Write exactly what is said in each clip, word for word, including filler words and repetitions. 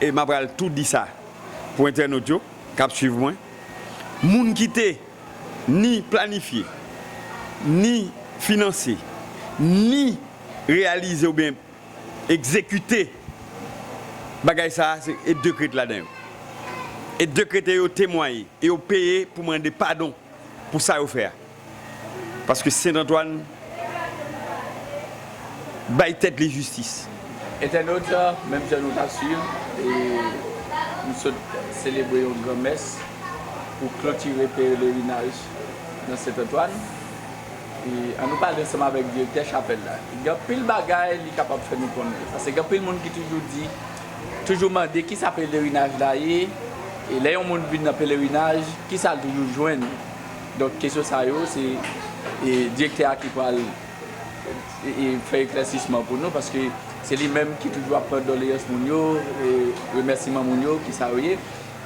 E m apral tou di sa pou entènot yo k ap swiv mwen. Moun ki te ni planifye, ni finanse, ni reyalize oubyen egzekite bagay sa a, se, e de krete ladan yo. E de krete yo temwaye, e yo peye pou mande padon pou sa yo fè a. Paske Sent Antwàn bay tèt li jistis. Entènot, menm jan nou t ap swiv, e nou sot selebre yon granmès pou klotire pelerinaj nan Sent Antwàn. E an nou pale ansanm avèk direktè chapèl la. Gen anpil bagay li kapab fè nou konnen. Paske gen anpil moun ki toujou di, toujou mande kisa pelerinaj la ye, e lè yon moun vin nan pelerinaj, kisa l toujou jwenn. Donk, kesyon sa yo, se, e, direktè a ki pral, e, e, fè eklèsisman pou nou, paske se li menm ki toujou ap pran doleyans moun yo, e, remèsiman moun yo, kisa yo ye.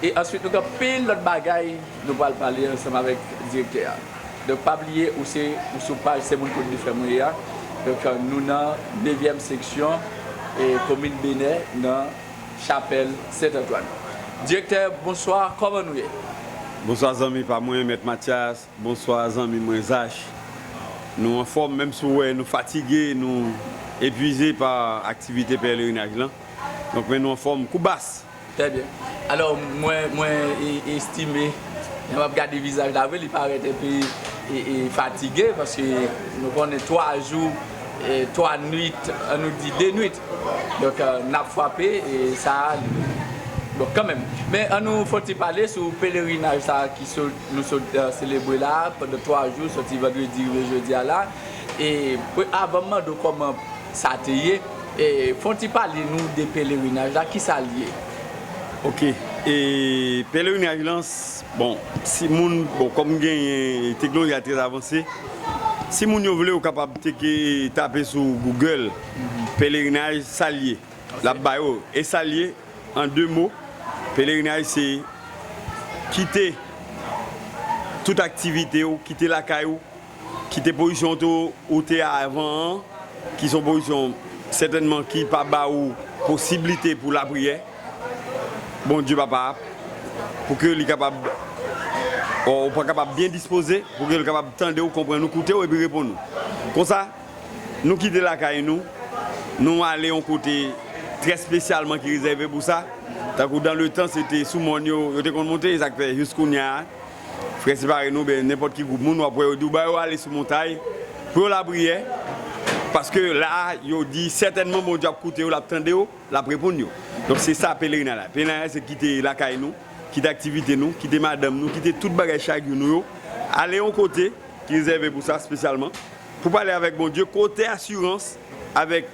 E answit, nou gen anpil lòt bagay nou pral pale ansanm avèk direktè a. Donk, pa bliye, ou se, ou sou paj Se Moun Kot de Fèm Ou Ye a. Donk, nou nan nevyèm seksyon, e, komin Benè, nan chapèl Sent Antwàn. Direktè, bonswa, kòman nou ye? Bonswa, zanmi pa mwen, Mèt Mathias. Bonswa, zanmi mwen, Zach. Nou anfòm, menm si w wè nou fatige, nou epwize pa aktivite pelerinaj lan. Donk, men nou anfòm. Kou bas! Trè byen. Alò, mwen, mwen e-, estime, lè m ap gade vizaj la, vre, li parèt enpe, e, e, fatige, paske nou konnen twa jou, e, twa nwit, an nou di de nwit. Donk, e, n ap frape, e sa, bon, kanmenm. Men, an nou fè yon ti pale sou pelerinaj sa a ki sot, nou sot, e, selebre la, pandan twa jou, soti vandredi rive jodi a la. E, pou, avan m mande w kòman sa te ye, e, fè yon ti pale nou de pelerinaj la, kisa l ye? Ok. E, pelerinaj lan, s-, bon, si moun, bon, kòm genyen, teknoloji a trè avanse, si moun yo vle, yo kapab teke, tape sou Google, pelerinaj, sa l ye. L ap ba yo. E sa l ye, an de mo, pelerinaj se kite tout aktivite w, kite lakay ou, kite pozisyon w te, ou te avan an, ki se yon pozisyon sètènman ki pa ba ou posiblite pou lapriyè, Bondye Papa a, pou ke li kapab, ou, ou pa kapab byen dispoze, pou ke li kapab tande w, konprann ou, koute w, epi reponn ou. Konsa, nou kite lakay nou, nou ale yon kote trè espesyalman ki rezève pou sa. Tankou dan le tan, se te sou mòn yo, yo te konn monte, e sa k fè jis kounye a, frè separe nou, ben, nenpòt ki gwoup moun, w ap wè yo di w ba yo ale sou montay pou yo lapriyè, paske la, yo di sètènman Bondye ap koute yo, l ap tande yo, l ap reponn yo. Donk, se sa pelerinaj la. Pelerinaj la, se kite lakay nou, kite aktivite nou, kite madanm nou, kite tout bagay chagren nou yo, ale yon kote ki rezève pou sa espesyalman, pou pale avèk Bondye, kote asirans, avèk,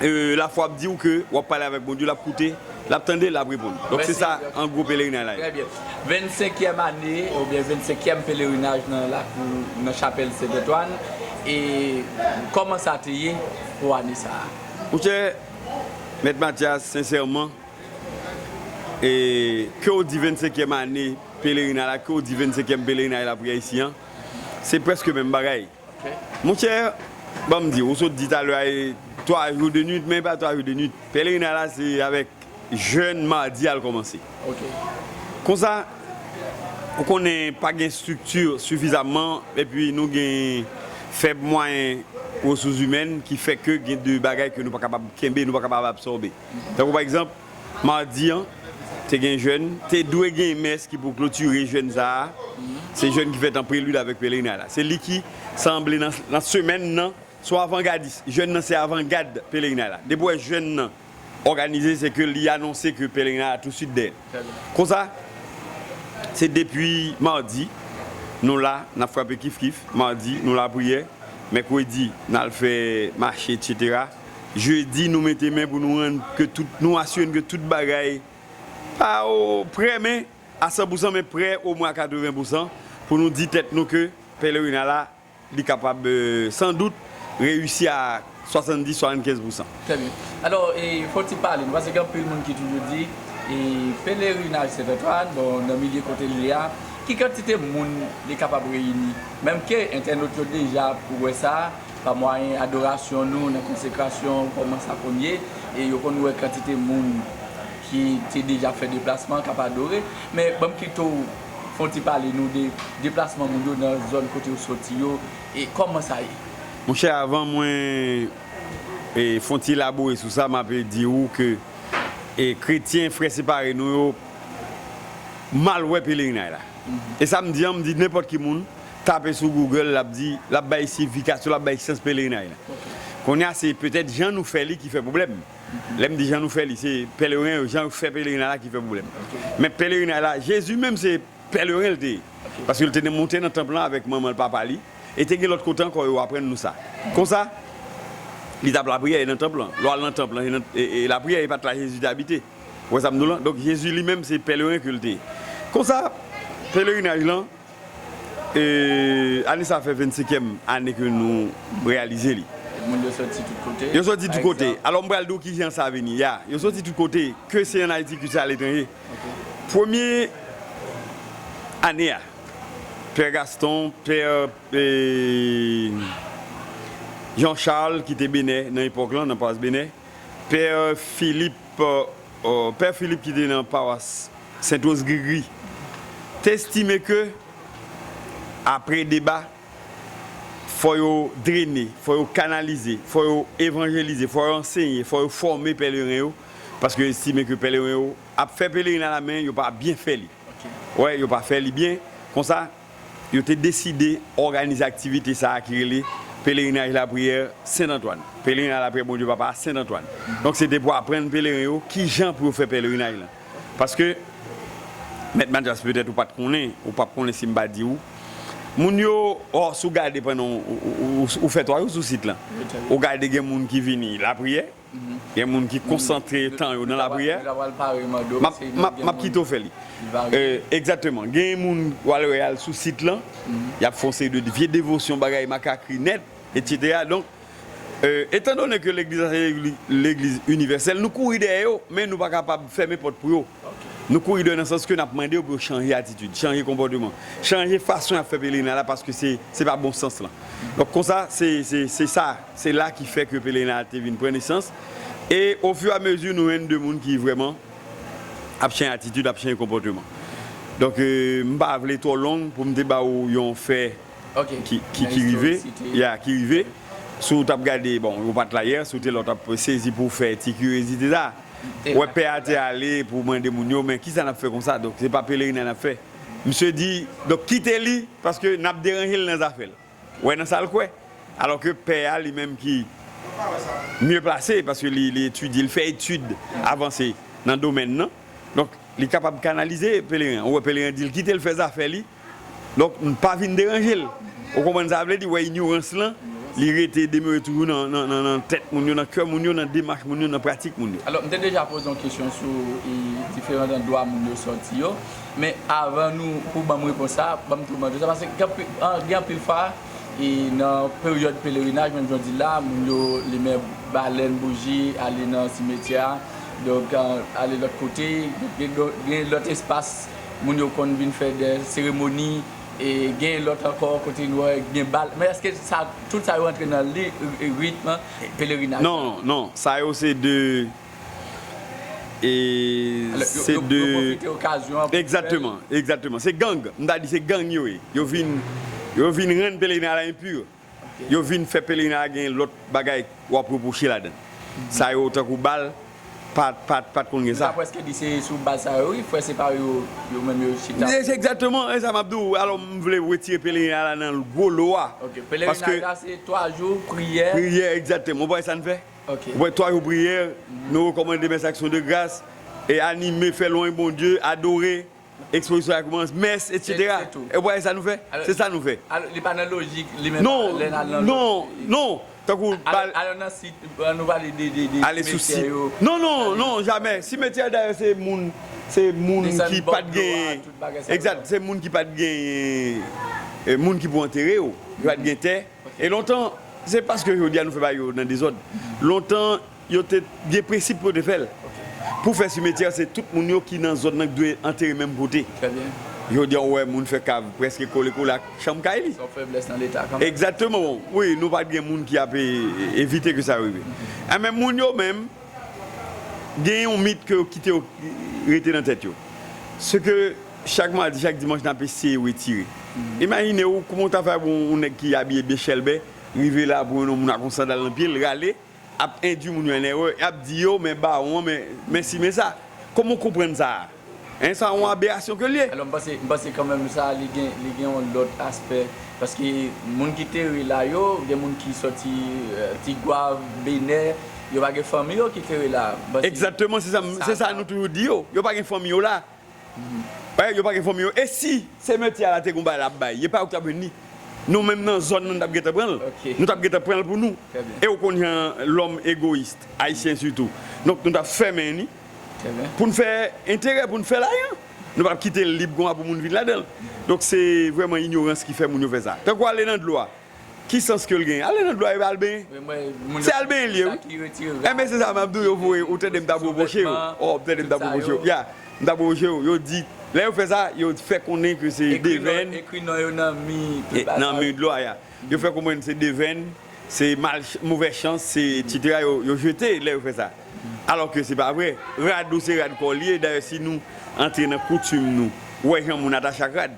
e, lafwa ap di w ke w ap pale avèk Bondye, l ap koute, l ap tande, l ap reponn. Donk, se sa, an gwo, pelerinaj la ye. Trè byen. Vennsenkyèm ane, oubyen vennsenkyèm pelerinaj nan lakou, nan chapèl Sent Antwàn. E kòman sa te ye pou ane sa a? Monchè, Mèt Mathias, sensèman, e ke w di vennsenkyèm ane pelerinaj la, ke w di vennsenkyèm pelerinaj lapriyè isi an, se prèske menm bagay. Ok. Monchè, ban m di w, ou sot di talè a, e twa jou de nwit, men e pa twa jou de nwit. Pelerinaj la, se avèk jèn madi a l kòmanse. Ok. Konsa, ou konnen pa gen estrikti sifizamman, epi nou gen fèb mwayen resous imèn ki fè ke gen de bagay ke nou pa kapab kenbe, nou pa kapab absòbe. Tankou pa egzanp, madi an, te gen jèn, te dwe gen mès ki pou klotire jèn sa a. Se jèn ki fèt an prelid avèk pelerinaj la. Se li ki sanble nan, nan semèn nan, se yon avangadis. Jèn nan se avangad pelerinaj la. Depi w wè jèn nan òganize, se ke li anonse ke pelerinaj la tousuit dèyè l. Konsa, se depi madi, nou la, n ap frape kif kif. Madi, nou lapriyè. Mèkredi, n al fè mache, etsetera. Jedi, nou mete men pou nou rann ke tout, nou asire n ke tout bagay pa o prè, men a san pou san, men prè omwen a katreven pou san, pou nou di tèt nou ke pelerinaj la, li kapab, e, san dout, reyisi a swasanndis, swasannkenz pou san. Trè byen. Alò, e, fò w ti pale nou, paske gen anpil moun ki toujou di, e, pelerinaj Sent Antwàn, bon, nan milye kote l ye a, ki kantite moun li kapab reyini? Menm ke entènot yo deja wè sa, pa mwayen adorasyon nou, nan konsekrasyon, kòman sa konn ye, e yo konn wè kantite moun ki te deja fè deplasman k ap adore. Men ban m kite w fè yon ti pale nou de deplasman moun yo nan zòn kote yo soti yo, e kòman sa ye? Monchè, avan mwen e, fè yon ti elabore sou sa, m ape di ou ke e, kretyen, frè separe nou yo mal wè pelerinaj la. E sa m di an, m di nenpòt ki moun tape sou Google, l ap di, l ap bay siyifikasyon, l ap bay sans pelerinaj la. Kounye a, se petèt jan nou fè li ki fè pwoblèm. Lè m di jan nou fè li, se pèleren yo, jan yo fè pelerinaj la ki fè pwoblèm. Men pelerinaj la, Jezi menm se pèleren l te ye. Paske l te monte nan tanp lan avèk manman l, papa li, e te gen lòt kote ankò yo aprann nou sa. Konsa, li t ap lapriyè nan tanp lan. Lè w al nan tanp lan, e nan, e, e lapriyè, e pa t la Jezi te abite. Ou wè sa m di w lan? Donk, Jezi li menm, se pèleren ke l te ye. Konsa, pelerinaj lan, e, ane sa fè vennsenkyèm ane ke nou reyalize li. Moun yo soti tout kote. Yo soti tout kote. Alò, m pral di w kijan sa vini. Ya, yo soti tout kote. Ke se ann Ayiti, ke se aletranje. Premye ane a, Pè Gaston, Pè, e, Jean Charles, ki te Benè nan epòk lan, nan pawas Benè, Pè Filip, e, Pè Filip ki te nan pawas Sent Woz Grigri, te estime ke, apre deba, fò yo drene, fò yo kanalize, fò yo evanjelize, fò yo ansenye, fò yo fòme pèleren yo, paske yo estime ke pèleren yo ap fè pelerinaj la, men yo pa byen fè li. Wè, yo pa fè li byen. Konsa, yo te deside òganize aktivite sa a ki rele pelerinaj lapriyè Sent Antwàn. Pelerinaj lapriyè Bondye Papa a Sent Antwàn. Donk, se te pou aprann pèleren yo kijan pou yo fè pelerinaj lan. Paske, Mèt Mathias, petèt ou pa t konnen, ou p ap konnen si m pa di w. Moun yo, ò, si w gade pandan w, w, w, w, w fè twa jou sou sit lan, ou gade gen moun ki vini lapriyè, gen moun ki konsantre tan yo nan lapriyè. M ap, m ap, m ap kite w fè li. E, egzakteman. Gen moun w al wè al sou sit lan, y ap fè yon seri de vye devosyon, bagay makakri nèt, etsetera. Donk, e, etandone ke legliz la se legliz, legliz inivèsèl, nou kouri dèyè yo, men nou pa kapab fèmen pòt pou yo. Nou kouri dèyè nan sans ke n ap mande yo pou yo chanje atitid, chanje konpòteman, chanje fason y ap fè pelerinaj la, paske se, se pa bon sans lan. Donk, konsa, se, se, se sa, se la ki fè ke pelerinaj la te vin pran nesans. E, ofiramezi, nou jwenn de moun ki vrèman ap chanje atitid, ap chanje konpòteman. Donk, e, m pa vle twò long pou m te ba ou yon fè ki, ki, ki rive, ya, ki rive. Si w t ap gade, bon, ou pa t la yè, si w te la, w t ap sezi pou w fè ti kiryozite sa. Wè pè a te ale pou mande moun yo, men kisa n ap fè konsa? Donk, se pa pelerinaj n ap fè. Misye di, donk, kite li, paske n ap deranje l nan zafè l. Wè nan sa l kwè. Alò ke pè a, li menm ki mye plase, paske li, li etidye, li fè etid avanse nan domèn nan. Donk, li kapab kanalize pèleren an. Ou wè pèleren an di l kite l fè zafè li. Donk, n pa vin deranje l. Ou konprann sa vle di? Wè inyorans lan, li rete demere toujou nan, nan, nan, nan tèt moun yo, nan kè moun yo, nan demach moun yo, nan pratik moun yo. Alò, m te deja poze yon kesyon sou, e, diferan andwa moun yo sòti yo. Men avan nou, pou ban m repons sa, ban m tou mande sa, paske gen anpi-, an, gen anpil fwa, e nan peryòd pelerinaj, menm jan w di la, moun yo limen balèn, bouji, ale nan simetyè a, donk, e, ale lòt kote, gen, gen lòt espas, moun yo konn vin fè de seremoni, e gen lòt ankò kote nou wè gen bal. Men èske sa, tout sa yo rantre nan li, ritm pelerinaj la? Non, non, sa yo se de E se de... Yo pwofite okazyon an pou fè. Egzakteman, egzakteman. Se gang. M ta di se gang yo ye. Yo vin, yo vin rann pelerinaj la enpi. Yo vin fè pelerinaj la gen lòt bagay w ap repwoche ladan. Sa yo tankou bal, pa, pa, pa t konn gen sa. Nou ta prèske di se sou baz sa yo, wi, frè separe yo, yo menm yo chita. Se egzakteman, e sa m ap di w. Alò, m vle retire pelerinaj la nan gwo lo a. Paske pelerinaj la se twa jou, priyè. Priyè, egzakteman. Ou pa wè sa n fè? Ou wè twa jou priyè, nou rekòmande mès aksyon de gras, e anime, fè lwanj Bondye, adore, ekspozisyon a kòmanse, mès, etsetera. E ou pa wè sa nou fè? Se sa nou fè. Alò, li pa nan lojik, li menm, non, lè n al nan non, lojik. Non. Tankou, alò, alò nan sit, nou pale de, de, de simetyè yo. Non, non, non, jamè. Simetyè, dayè, se moun, se moun ki pa t gen, egzat, se moun ki pa t gen, e, moun ki pou antere yo, ki pa t gen tè. E lontan, se paske jodi a nou fè bagay yo nan dezòd. Lontan, yo te gen prensip pou yo te fè l. Pou fè simetyè, se tout moun yo ki nan zòn nan ki dwe antere menm kote. Jodi a, ou wè moun fè kav prèske kole kole ak chanm kay li. Se yon feblès nan Leta kanmenm. Egzakteman, bon, wi, nou pa t gen moun ki ap, e, evite ke sa rive. E men moun yo menm, Gen yon mit ke yo kite yo rete nan tèt yo. Se ke chak madi, chak dimanch, n ap eseye retire. Imajine w, kòman w ta fè pou yon nèg ki abiye byen chèlbè, rive la pou yon moun ak yon sandal nan pye l, rale, ap endui moun yo an erè, ap di yo, men bawon an, men, men si, men sa. Kòman w konprann sa a? Hein, sa yon aberasyon ke l ye. Alò, m panse, m panse kanmenm sa, li gen, li gen yon lòt aspè. Paske moun ki tere la yo, gen moun ki sòti, euh, Tigwav, Benè, yo pa gen fanmi yo ki tere la. M panse Egzakteman, se sa, m- sa, se sa sa nou toujou di yo. Yo pa gen fanmi yo la. Wè, yo pa gen fanmi yo. E si se metye a la te gon bagay l ap bay, e pa yo k t ap jwenn li. Nou menm nan zòn nan, nou t ap gentan pran l. Ok. Nou t ap gentan pran l pou nou. Trè byen. E w konn jan lòm egoyis, ayisyen sitou. Donk, nou t ap fèmen li. Trè byen. Pou n fè enterè, pou n fè lajan. Nou p ap kite l lib konsa pou moun vin ladan l. Donk, se vrèman inyorans ki fè moun yo fè sa. Tankou ale nan dlo a. Ki sans ke l genyen? Ale nan dlo a, e al benyen. Wi, mwen, moun Se yo al benyen l ye, sa wi. Ki retire rad. Enben, se sa m ap di w, yo voye, ou tande m t ap Sou repwoche yo. Vètman, Oh, ou tande m t ap tout sa repwoche yo. yo. Ya, m t ap repwoche yo. Yo di, lè yo fè sa, yo fè konnen ke se Ekri non, devèn. Ekri non yo nan mi, tout E, bagay nan sa mi yo. Dlo a, ya. Yo fè konprann se devèn, se mal, movè chans, se etsetera yo, yo jete lè yo fè sa. Alò ke se pa vre. Rad ou se rad kò w li ye. Dayè, si nou antre nan koutim nou, wè jan moun atache ak rad.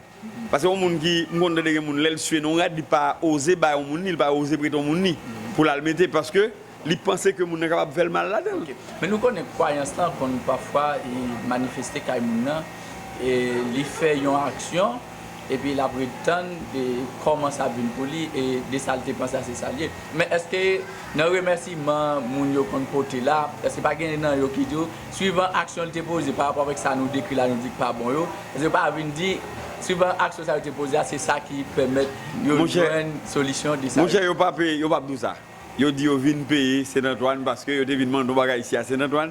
Paske yon moun ki, m konn tande gen moun, lè l swe nan yon rad, li pa oze bay yon moun li, li pa oze prete yon moun li pou l al mete, paske li panse ke moun nan kapab fè l mal ladan l. Ok. Men nou konnen kwayans lan konn pafwa e manifeste kay moun nan, e li fè yon aksyon, epi l ap ret tann de kòman sa ap vin pou li, e de sa l te panse a, se sa l ye. Men èske nan remèsiman moun yo konn pote la, èske pa gen nan yo ki di w, swivan aksyon l te poze pa rapò avèk sa nou dekri la, nou di k pa bon yo, èske yo pa vin di, swivan aksyon sa yo te poze a, se sa ki pèmèt yo Monchè, jwenn solisyon de sa yo? Monchè, yo p ap, yo p ap di w sa. Yo di yo vin peye Sent Antwàn paske yo te vin mande yon bagay isi a Sent Antwàn.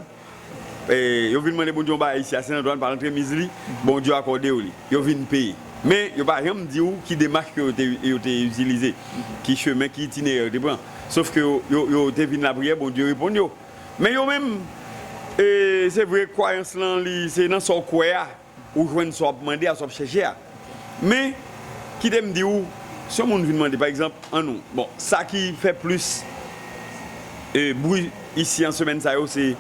E, yo vin mande Bondye yon bagay isi a Sent Antwàn pa lantremiz li, Bondye akòde yo li. Yo vin peye. Men, yo pa janm di w ki demach ke yo te, yo te itilize, ki chemen, ki itinerè yo te pran. Sof ke yo, yo, yo te vin lapriyè, Bondye reponn yo. Men yo menm, e, se vre, kwayans lan, li, se nan sa w kwè a, ou jwenn sa w ap mande a, sa w ap chèche a. Men, kite m di w, si yon moun vin mande, pa egzanp, an nou, bon, sa ki fè plis, e, bri isi an semèn sa yo, se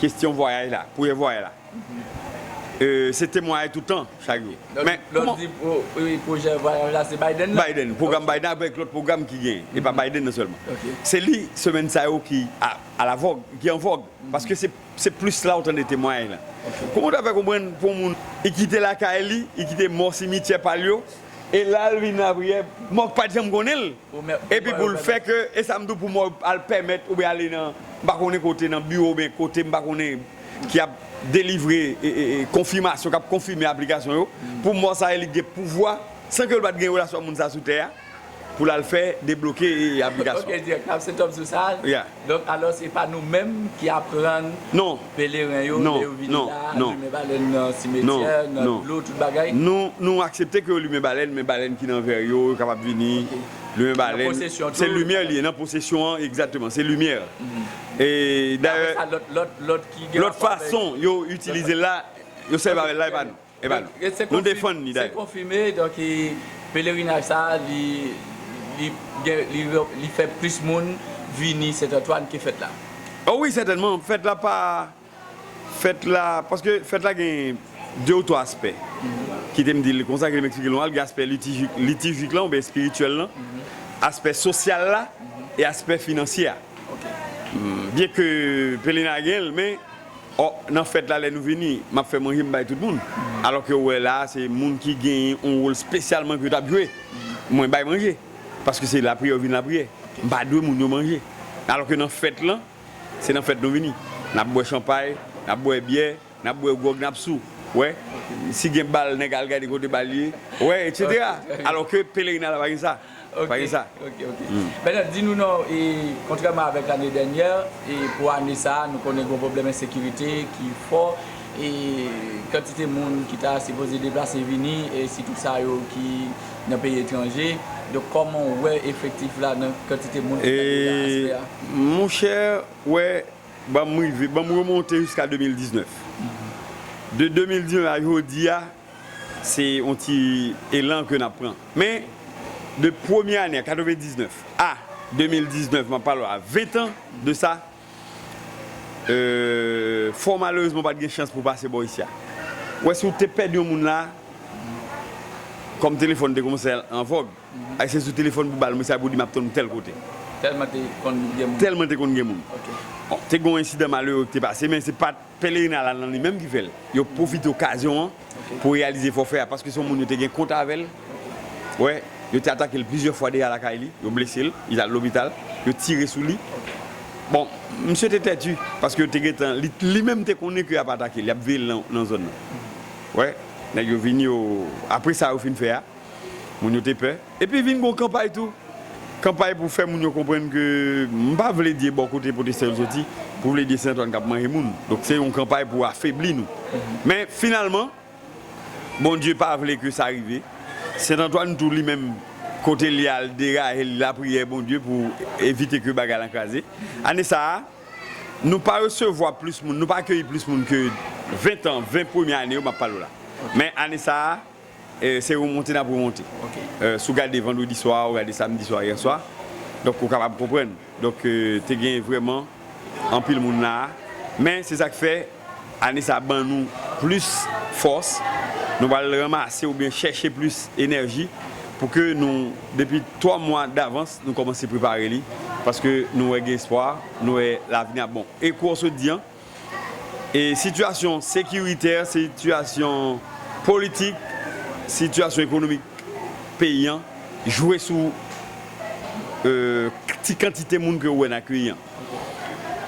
kesyon vwayaj la, pwojè vwayaj la. E, se temwayaj toutan, chak jou. Lè Men, lè w kòman di pwo- wi, pwojè vwayaj la, se Biden nan? Biden, pwogram Ok. Biden avèk lòt pwogram ki genyen. E pa Mhm. Biden nan sèlman. Ok. Se li, semèn sa yo, ki a, a la vòg, ki an vòg. Mhm. Paske se, se plis la ou tande temwayaj la. Ok. Kòman w ta fè konprann pou yon moun, li kite lakay li, li kite mò simityè pa l yo, e la l vin lapriyè, mò k pa t janm konnen l. Pou mè- pou Epi mò pou l yo fè pèmèt ke, e sa m di w pou mò al pèmèt, oubyen ale nan, m pa konnen kote, nan biwo, oubyen kote, m pa konnen, ki ap delivre, e, e, e, konfimasyon, k ap konfime aplikasyon yo, pou mò sa yo li gen pouvwa, san ke l pa t gen relasyon ak moun sa sou tè a, pou l al fè, debloke, e, e, aplikasyon. Ok, dirèk, n ap se tòp sou sa. Yeah. Donk, alò, se pa nou menm ki aprann Non. Peleren yo, Non, lè yo vini non, la, non. limen balèn nan Non, simetyè, nan non. dlo, tout bagay. Nou, nou aksepte ke yo limen balèn, men balèn ki nan vè yo, yo kapab vini, Ok. limen Nan balèn. posesyon Se tou. limyè li ye, nan posesyon an, egzakteman, se limyè. Mhm. E, Men apre dayè, sa, lòt, lòt, lòt ki gen lòt rapò avèk fason yo itilize l la, yo sèvi avè l la, e pa nou. E pa nou. E se Nou konfi- defann li, se dayè. konfime, donk, e, pelerinaj sa a, li, li, gen- li, li fè plis moun vini Sent Antwàn ke fèt la. Oh wi, sètènman, fèt la pa, fèt la, paske fèt la gen de ou twa aspè. Kite m di l konsa, kite m eksplike l, gen aspè litijik, litijik lan, oubyen espirityèl lan, aspè sosyal la, e aspè finansyè a. Ok. Hmm, byen ke pelerinaj gen l, men Ò, nan fèt la, lè nou vini, m ap fè manje, m bay tout moun. Alò ke w wè la, se moun ki genyen yon wòl espesyalman ke yo t ap jwe. Mwen bay manje. Paske se lapriyè, yo vin lapriyè. M pa dwe moun yo manje. Alò ke nan fèt lan, se nan fèt nou vini. N ap bwè chanpay, n ap bwè byè, n ap bwè gwòg, n ap sou. Wè, si gen bal, nèg al gade kote bal ye. Wè, etsetera. Alò ke pelerinaj la pa gen sa. Ok, Pa gen sa. ok, ok. Mennen, di nou non, e, kontrèman avèk lane dènyè, e pou ane sa a, nou konnen gen yon pwoblèm ensekirite ki fò, e kantite moun ki ta sipoze deplase vini, e sitou sa yo ki nan peyi etranje. Donk, kòman w wè efektif la nan kantite moun ki ta gen aspè a? Monchè, wè, ban m rive, ban m remonte jiska de mil diznèf. De de mil diznèf a jodi a, se yon ti elan ke n ap pran. Men, de premye ane a, katrevendiznèf, a de mil diznèf, m ap pale w a ven tan de sa, Euh, fò malerezman w pa t gen chans pou w pase bò isi a. Ou wè, si w te pèdi yon moun la, kòm telefòn te kòmanse an vòg, ay se sou telefòn pou ba l mesaj pou di m ap tann ou tèl kote. Tèlman te konn gen moun. Tèlman te konn gen moun. Ok. Bon, te gen yon ensidan malere ki te pase, men se pa t pelerinaj la nan li menm ki fè l. Yo pwofite okazyon an pou reyalize fòfè a, paske se yon moun yo te gen kont avè l. Wè, yo te atake l plizyè fwa deja lakay li, yo blese l, li t al lopital, yo tire sou li. Bon, misye te tèti, paske yo te gentan, li, li menm te konnen ke y ap atake l, y ap veye l nan, nan zòn nan. Wè, nèg yo vini, yo, apre sa yo fin fè a, moun yo te pè. Epi vin gon kanpay tou. Kanpay pou fè moun yo konprann ke m pa vle di e bò kote pwotestan yo soti, pou vle di e Sen Antwàn k ap manje moun. Donk se yon kanpay pou afebli nou. Men finalman, Bondye pa vle ke sa rive. Sen Antwàn tou li menm, kote li al deraje li lapriyè Bondye pou evite ke bagay lan kraze. Ane sa a, nou pa resevwa plis moun, nou pa akeyi plis moun ke ven tan, ven premye ane yo m ap pale w la. Men ane sa a, e, se remonte n ap remonte. Ok. E, si w gade vandredi swa, ou gade samdi swa, yè swa, donk ou kapab konprann. Donk, e, te gen vrèman anpil moun la a. Men se sa k fè ane sa a ban nou plis fòs. Nou pral ranmase oubyen chèche plis enèji pou ke nou, depi twa mwa davans, nou kòmanse prepare li. Paske nou wè gen espwa, nou wè lavni ap bon. E kou w sot di an, e sitiyasyon sekiritè, sitiyasyon politik, sitiyasyon ekonomik peyi an jwe sou, e, ti kantite moun ke w wè n akeyi an.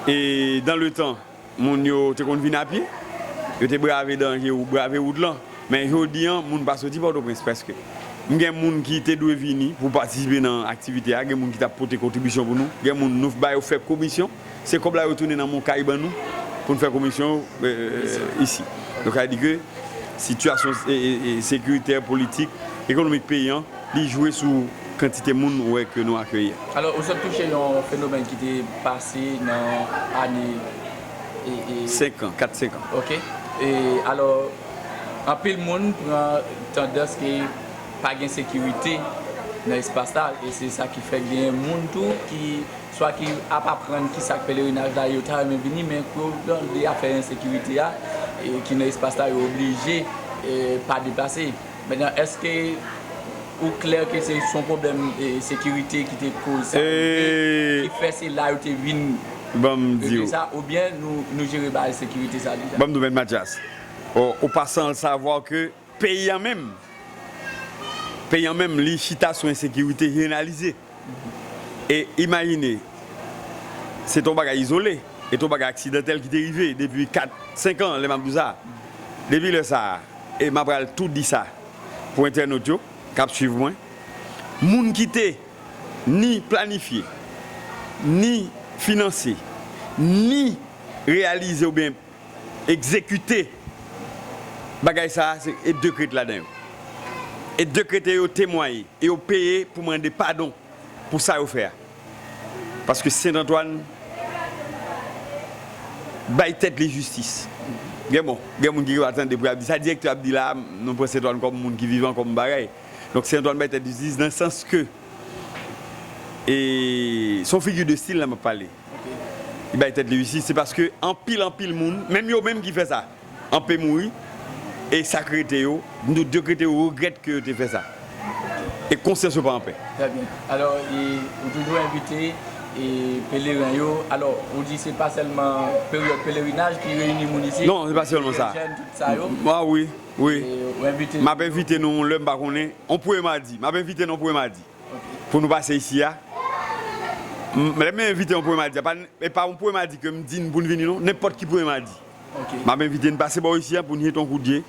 E dans le temps, moun yo te konn vin a pye, yo te brave danje ou brave wout lan. Men jodi an, moun pa soti Pòtoprens prèske. M gen moun ki te dwe vini pou patisipe nan aktivite a, gen moun ki t ap pote kontribisyon pou nou, gen moun nou ba yo fè komisyon, se kòb la yo tounen nan men w kay ban nou pou n fè komisyon, e, isi. Donk, sa vle di ke sitiyasyon, e, e, e, sekiritè, politik, ekonomik peyi an, li jwe sou kantite moun ou wè ke nou akeyi a. Alò, ou sot touche yon fenomèn ki te pase nan ane, e, e, senk an, kat senk an. Ok. E, alò, anpil moun pran tandans ke pa gen sekirite nan espas la, e se sa ki fè gen moun tou ki swa ki ap aprann ki sa k pelerinaj la, yo ta renmen vini, men kou yo tande afè ensekirite a, e, ki nan espas la, yo oblije, e, pa deplase. Mentnan, èske ou klè ke se, se yon pwoblèm, e, sekirite ki te koz sa, e, ki fè se la yo te vin regle sa, oubyen nou, nou jere bagay sekirite sa deja? Ban m di w, Mèt Mathias, ou, ou pa san savwa ke peyi an menm, peyi an menm, li chita sou ensekirite jeneralize. E imajine, se t on bagay izole, e t on bagay aksidantèl ki te rive depi kat, senk an, lè m ap di w sa. Depi lè sa a, e m ap pral tou di sa pou entènot yo k ap swiv mwen, moun ki te ni planifye, ni finanse, ni reyalize oubyen egzekite bagay sa a, se, e de krete ladan yo. E de krete yo temwaye, e yo peye pou mande padon pou sa yo fè a. Paske Sent Antwàn bay tèt li jistis. Gen, bon, gen moun ki va tande pou y ap di sa direktè ap di la, nou pran Sent Antwàn kòm moun ki vivan, kòm bagay. Donk Sent Antwàn bay tèt li jistis nan sans ke, e, se yon figi de stil la m ap pale. Li bay tèt li jistis, se paske anpil, anpil moun, menm yo menm ki fè sa, anpe mouri, e sa k rete yo, nou, de k rete yo regrèt ke yo te fè sa. E konsyans yo pa anpè. Trè byen. Alò, e, ou toujou envite, e, pelerin yo. Alò, ou di se pa sèlman peryòd pelerinaj ki reyini moun isi. Non, se pa sèlman sa. Jèn, tout sa yo. Ah wi, wi. E, ou envite. M ap envite nou lè m pa konnen, on premye madi. M ap envite nou on premye madi. Ok. Pou nou pase isi a. M, lè m envite on premye madi, a pa, e pa on premye madi ke m di n pou n vini non, nenpòt ki premye madi. Ok. M ap envite n pase bò isi a pou n jete on kout je,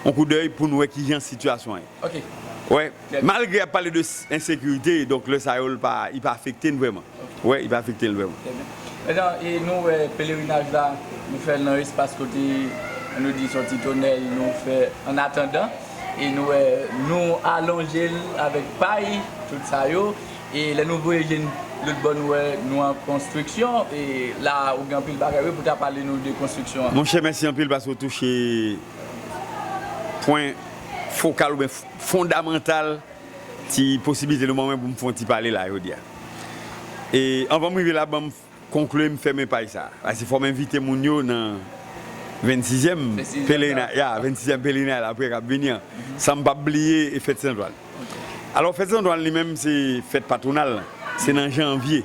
on koudèy pou n wè kijan sitiyasyon an ye. Ok. Wè, malgre y ap pale de s-, ensekirite, donk lè sa yo, l pa, li pa afekte n vrèman. Ok. Wè, li pa afekte n vrèman. Trè byen. Mentnan, e nou wè pelerinaj la, nou fè l nan espas kote nou di sòti Tonèl, nou fè an atandan, e nou wè, nou alonje l avèk pay, tout sa yo. E lè nou voye je n lòt bò, nou wè nou an konstriksyon. E la, ou gen anpil bagay, wi, pou ta pale nou de konstriksyon an. Monchè, mèsi anpil paske w touche pwen fokal oubyen f-, fondamantal ti posiblite nou ban mwen pou m fè yon ti pale la jodi a. E anvan m rive la, ban m konkli m fèmen paj sa. Paske fò m envite moun yo nan vennsizyèm pelerinaj, ya, vennsizyèm pelerinaj la, apre k ap vini an. San m p ap bliye e fèt Sentwàn. Alò, fèt Sentwàn li menm, se fèt patwonal lan. Se nan janvye.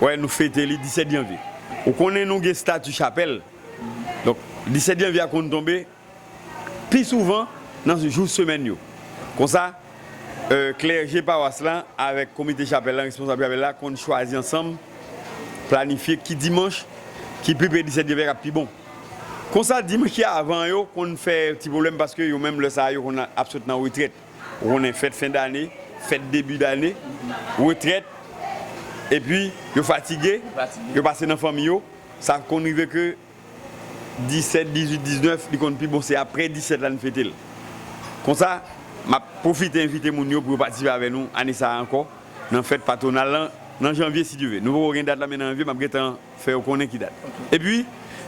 Wè, nou fete li disèt janvye. Ou konnen nou gen stati chapèl. Donk, disèt janvye a konn tonbe pi souvan nan jou semèn yo. Konsa, euh, klèje pawas lan avèk komite chapèl lan, responsab chapèl la, konn chwazi ansanm, planifye ki dimanch ki pi pre disèt janvye k ap pi bon. Konsa, dimanch ki avan yo konn fè ti pwoblèm paske yo menm lè sa a, yo konn ap sot nan retrèt. Ou konnen fèt fen dane, fèt debi dane, retrèt, epi yo fatige, yo pase nan fanmi yo. Sa konn rive ke disèt, dizuit, diznèf, li konn pi bon, se apre disèt la n fete l. Konsa, m ap pwofite envite moun yo pou yo patisipe avè nou ane sa a ankò nan fèt patwonal lan, nan janvye, si Dye vle. Nou poko gen dat la, men nan janvye, m ap gentan fè yo konnen ki dat. Epi,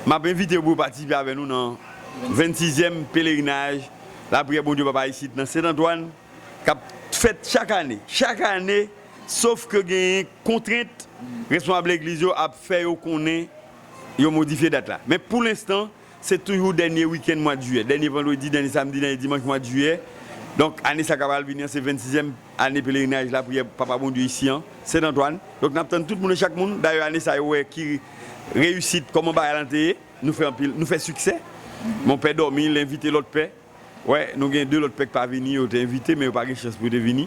m ap envite yo pou yo patisipe avè nou nan vennsizyèm pelerinaj Lapriyè Bondye Papa isit nan Sent Antwàn, k ap fèt chak ane. Chak ane, sof ke genyen kontrent, responsab legliz yo ap fè yo konnen yo modifye dat la. Men pou lenstan, se toujou dènye wikenn mwa d jiyè, dènye vandredi, dènye samdi, dènye dimanch mwa d jiyè. Donk, ane sa k ap al vini an, se vennsizyèm ane pelerinaj Lapriyè Papa Bondye isi an, Sent Antwàn. Donk, n ap tann tout moun e chak moun. Dayè, ane sa, yo wè ki reyisit, kòman bagay lan te ye. Nou fè anpil, nou fè siksè. Mon pè dòmi, l envite lòt pè. Wè, nou gen de lòt pè k pa vini, yo te envite, men yo pa gen chans pou yo te vini.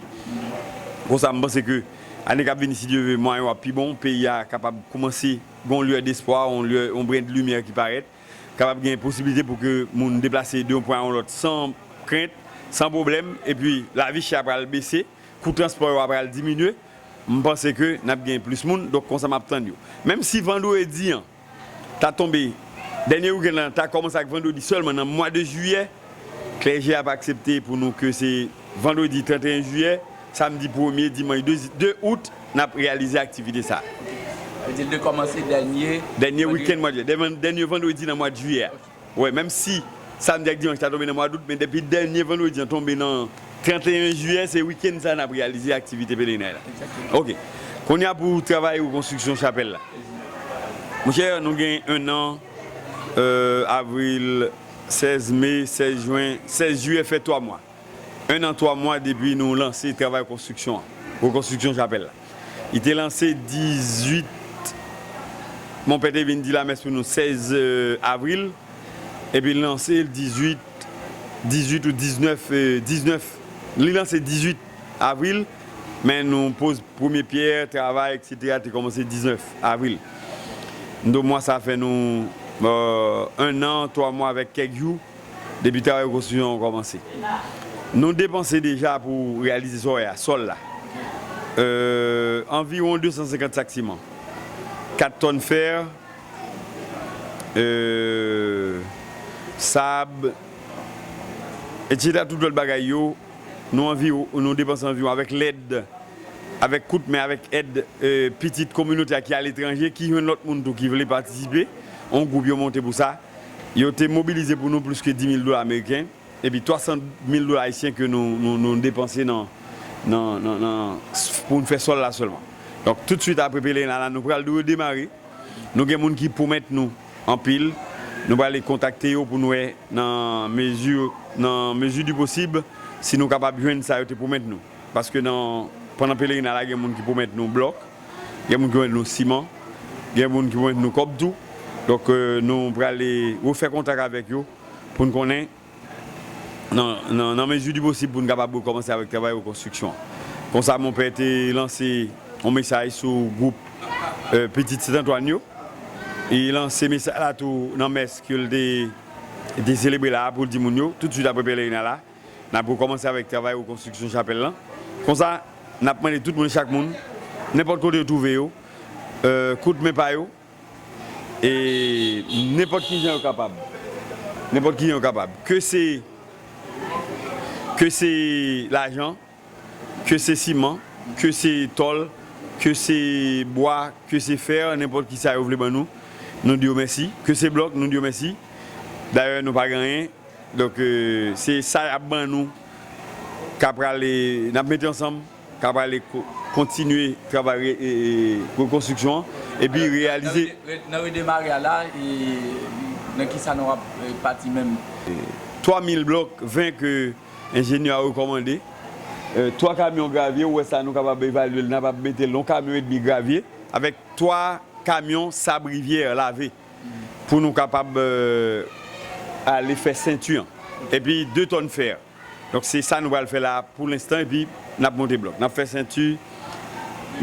Konsa, m panse ke ane k ap vini, si Dye vle, mwayen yo ap pi bon, peyi a kapab koumanse gen yon lyè despwa, yon lyè, yon bren de limyè ki parèt, kapab gen posiblite pou ke moun deplase de yon pwen a yon lòt san krent, san pwoblèm, epi lavi chè a pral bese, kou transpò yo a pral diminye, m panse ke n ap gen plis moun, donk konsa m ap tann yo. Menm si vandredi an ta tonbe, dènye wikenn lan ta kòmanse ak vandredi sèlman nan mwa de jiyè, klèje a pa aksepte pou nou ke se vandredi trannteyen jiyè, samdi premye, dimanch de, de out, n ap reyalize aktivite sa. Sa vle di l te kòmanse dènye, dènye wikenn mwa de jiyè, dènye, dènye vandredi nan mwa de jiyè a. Wè, menm si samdi ak dimanch ta tonbe nan mwa dout, men depi dènye vandredi an tonbe nan trannteyen jiyè, se wikenn sa n ap reyalize aktivite pelerinaj la. Egzakteman. Oke. Kounye a pou travay rekonstriksyon chapèl la. Monchè, nou gen en an, euh, avril, sèz me, sèz jen, sèz jiyè fè twa mwa. En an, twa mwa depi nou lanse travay konstriksyon an, rekonstriksyon chapèl la. Li te lanse dizuit, monpè te vin di lamès pou nou sèz, euh, avril, epi l lanse l dizuit, dizuit ou diznèf, euh, diznèf, li lanse dizuit avril, men nou poz premye pyè, travay, etsetera, te kòmanse diznèf avril. Donk, mwa sa fè nou, euh, en an, twa mwa avèk kèk jou depi travay rekonstriksyon an kòmanse. Nou depanse deja pou reyalize sòl la, sòl la, euh, anviwon de san senkant sak siman, kat tòn fè, euh, sab, etsetera, tout lòt bagay yo, nou anviwon, nou depanse anviwon avèk lèd, avèk kout men, avèk èd, euh, pitit kominote a ki aletranje, ki jwenn lòt moun tou ki vle patisipe, yon gwoup yo monte pou sa. Yo te mobilize pou nou plis ke di mil dola ameriken, epi twa san mil dola ayisyen ke nou, nou, nou depanse nan, nan, nan, nan, pou n fè sòl la sèlman. Donk, toutswit apre pelerin la, nou pral redemare. Nou gen moun ki pwomèt nou anpil. Nou prale kontakte yo pou n wè nan mezi, nan mezi di posib, si nou kapab jwenn sa yo te pwomèt nou. Paske nan, pandan pelerin la, gen moun ki pwomèt nou blòk, gen moun ki pwomèt nou siman, gen moun ki pwomèt nou kòb tou. Donk, euh, nou prale refè kontak avèk yo pou n konnen nan, nan, nan mezi di posib pou n kapab rekòmanse avèk travay rekonstriksyon an. Konsa, monpè te lanse yon mesaj sou gwoup, euh, pitit Sent Antwàn yo. Li lanse mesaj la tou nan mès ke l te, te selebre la a pou l di moun yo, toutswit apre pelerin la, n ap rekòmanse avèk travay rekonstriksyon chapèl lan. Konsa, n ap mande tout moun, chak moun, nenpòt kote yo twouve yo, euh, kout men pa yo, e nenpòt ki jan yo kapab. Nenpòt ki jan yo kapab. Ke se, ke se lajan, ke se siman, ke se tòl, ke se bwa, ke se fè, nenpòt ki sa yo vle ban nou, nou di yo mèsi. Ke se blòk, nou di yo mèsi. Dayè, nou pa gen anyen. Donk, euh, se sa y ap ban nou k ap prale, n ap mete ansanm, ka prale ko- kontinye travay re- e- e- rekonstriksyon an, epi reyalize. Nan rede- nan redemare a la, e, nan ki sa nou ap e, pati menm? Twa mil blòk ven ke enjenyè a rekòmande. E, twa kamyon gravye, ou wè sa, nou kapab evalye l, n ap mete l nan kamyon edmi gravye, avèk twa kamyon sab rivyè lave, pou nou kapab e, ale fè senti an. Epi de tòn fè. Donk, se sa nou pral fè la pou lenstan, epi n ap monte blòk. N ap fè senti,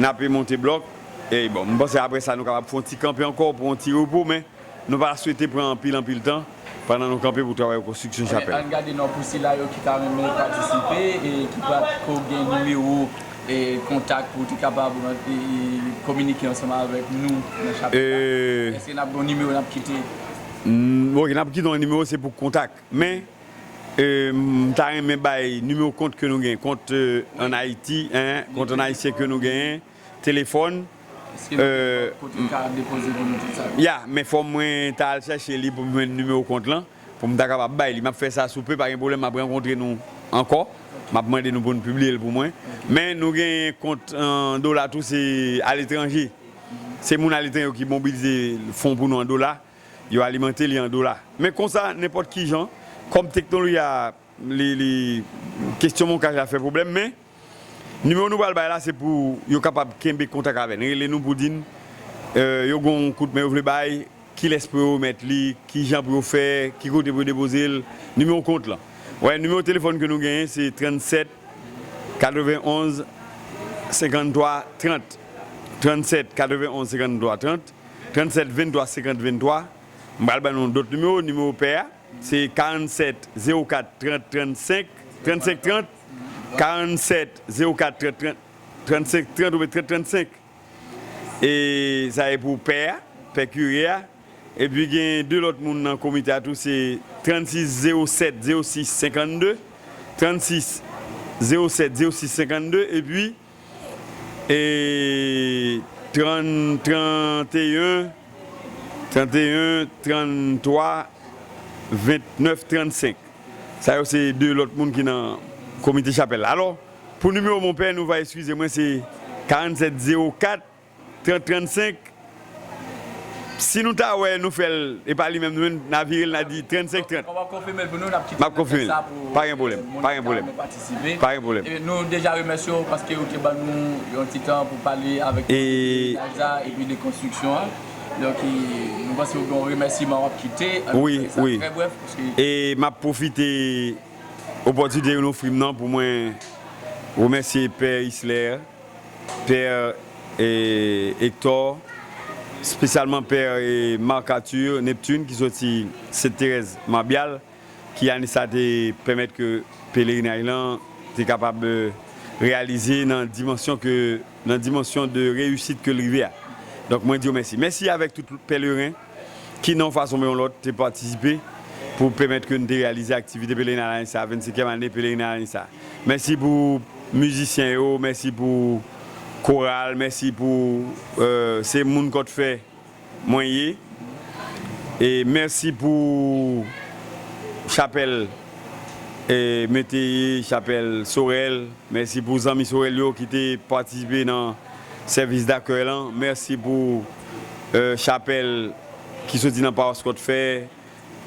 n ap monte blòk. E bon, m panse apre sa, nou kapab fè yon ti kanpe ankò pou yon ti repo, men nou pa swete pran anpil, anpil tan pandan nou kanpe pou travay konstriksyon chapèl. Ann gade non pou sila yo ki ta renmen patisipe e ki pa ko gen nimewo e kontak pou te kapab e, e, kominike ansanm avèk nou nan chapèl la. E, èske n ap gen yon nimewo n ap kite? Mm, ok, n ap kite yon nimewo, se pou kontak. Men, e, m ta renmen bay nimewo kont ke nou gen, kont e, ann Ayiti, en, kont ann ayisyen ke nou genyen, telefòn. Èske nou gen kote n ka depoze pou nou tout sa yo? Ya, men fò mwen ta al chèche li pou m jwenn nimewo kont lan, pou m ta kapab bay li. M ap fè sa sou pe, pa gen pwoblèm, m ap rankontre nou ankò. M ap mande nou pou nou pibliye l pou mwen. Men nou gen kont an dola tou, se aletranje. Se moun aletranje yo ki mobilize fon pou nou an dola. Yo alimante li an dola. Men konsa, nenpòt ki jan, kòm teknoloji a, li, li, kesyon mokaj la fè pwoblèm, men nimewo nou pral bay la, se pou yo kapab kenbe kontak avè n. Rele nou pou di n, e, yo gen yon kout men yo vle bay, kilès pou yo remèt li, ki jan pou yo fè, ki kote pou yo depoze l. Nimewo kont lan. Wè, nimewo telefòn ke nou genyen, se trannsèt katrevenonz senkanntwa trant. Trannsèt katrevenonz senkanntwa trant. Trannsèt venntwa senkant venntwa. M pral ban nou dòt nimewo, nimewo pè a, se karannsèt zewo kat trant trannsenk, trannsenk trant, karannsèt zewo kat trant trant, trannsenk trant oubyen trant trannsenk. E sa e pou pè a, pè kire a. Epi gen de lòt moun nan komite a tou, se trannsis zewo sèt zewo sis senkannde, trannsis zewo sèt zewo sis senkannde, epi e, trann, tranteyen, tranteyen, tranntwa, ventnèf, trannsenk. Sa yo se de lòt moun ki nan komite chapèl la. Alò, pou nimewo monpè, nou va eskize mwen, se karannsèt zewo kat, trant trannsenk. Si nou ta wè nou fè l, e pa li menm nou menm, n a vire l, n a di trannsenk trant. N ap konfime l pou nou, n ap kite nou fè sa pou, e, moun ki ta renmen patisipe. Pa gen pwoblèm. Pa gen pwoblèm. E nou deja remèsye w paske ou te ban nou yon ti tan pou pale avèk nou de village la epi de konstriksyon an. Donk, e, nou panse w gen yon remèsiman w ap kite. Ann fè sa trè brèf, paske... E m ap pwofite opòtinite nou ofri m nan pou mwen remèsye Pè Islè, Pè, e, Hector, espesyalman Pè, e, Marc Arthur Neptune ki soti Sent Terèz Mabyal, ki ane sa te pèmèt ke pelerinaj lan te kapab, e, reyalize nan dimansyon ke, nan dimansyon de reyisit ke l rive a. Donk, mwen di yo mèsi. Mèsi avèk tout pèleren ki, nan yon fason oubyen yon lòt, te patisipe pou pèmèt ke n te reyalize aktivite pelerinaj ane sa, vennsenkyèm ane pelerinaj ane sa. Mèsi pou mizisyen yo, mèsi pou koral, mèsi pou, e, se moun kòtfè mwen ye. E mèsi pou chapèl, e, Meteye, chapèl Sorèl. Mèsi pou zanmi Sorèl yo ki te patisipe nan sèvis dakèy lan. Mèsi pou, e, chapèl ki soti nan pawas Kòtfè.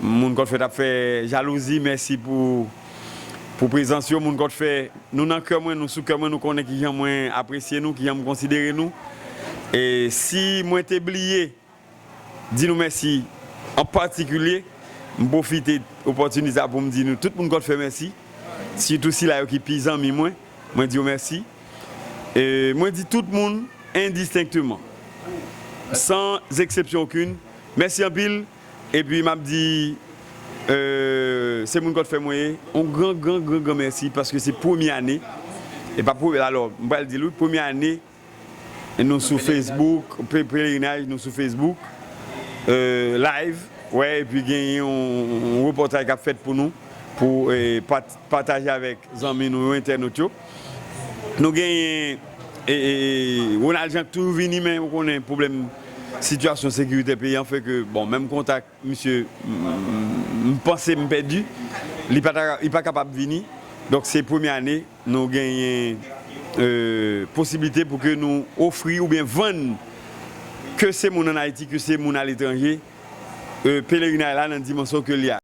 Moun Kòtfè t ap fè jalouzi. Mèsi pou, pou prezans yo, moun Kòtfè. Nou nan kè mwen, nou sou kè mwen, nou konnen kijan mwen apresye nou, kijan m konsidere nou. E si mwen te bliye di nou mèsi an patikilye, m pwofite opòtinite sa pou m di nou tout moun Kòtfè mèsi, sitou sila yo ki pi zanmi mwen, mwen di yo mèsi. E mwen di tout moun endistenkteman, san eksepsyon okenn, mèsi anpil. Epi m ap di, e, se moun Kòtfè mwen ye, yon gran, gran, gran, gran mèsi, paske se premye ane, e pa premye, alò, m pral di l, wi, premye ane, nou sou Facebook, pe- pelerinaj, nou sou Facebook, e, live, wè, epi gen yon, yon repòtaj k ap fèt pou nou, pou, e, pat- pataje avèk zanmi nou yo, entènot yo. Nou genyen, e, e, e, Ronald Jean k toujou vini, men ou konnen pwoblèm sitiyasyon sekirite peyi an fè ke, bon, menm kontak misye, m, m, m panse m pèdi, li pa ta, li pa kapab vini. Donk, se premye ane nou genyen euh, posiblite pou ke nou ofri oubyen vann, ke se moun ann Ayiti, ke se moun aletranje, euh, pelerinaj la nan dimansyon ke l ye a.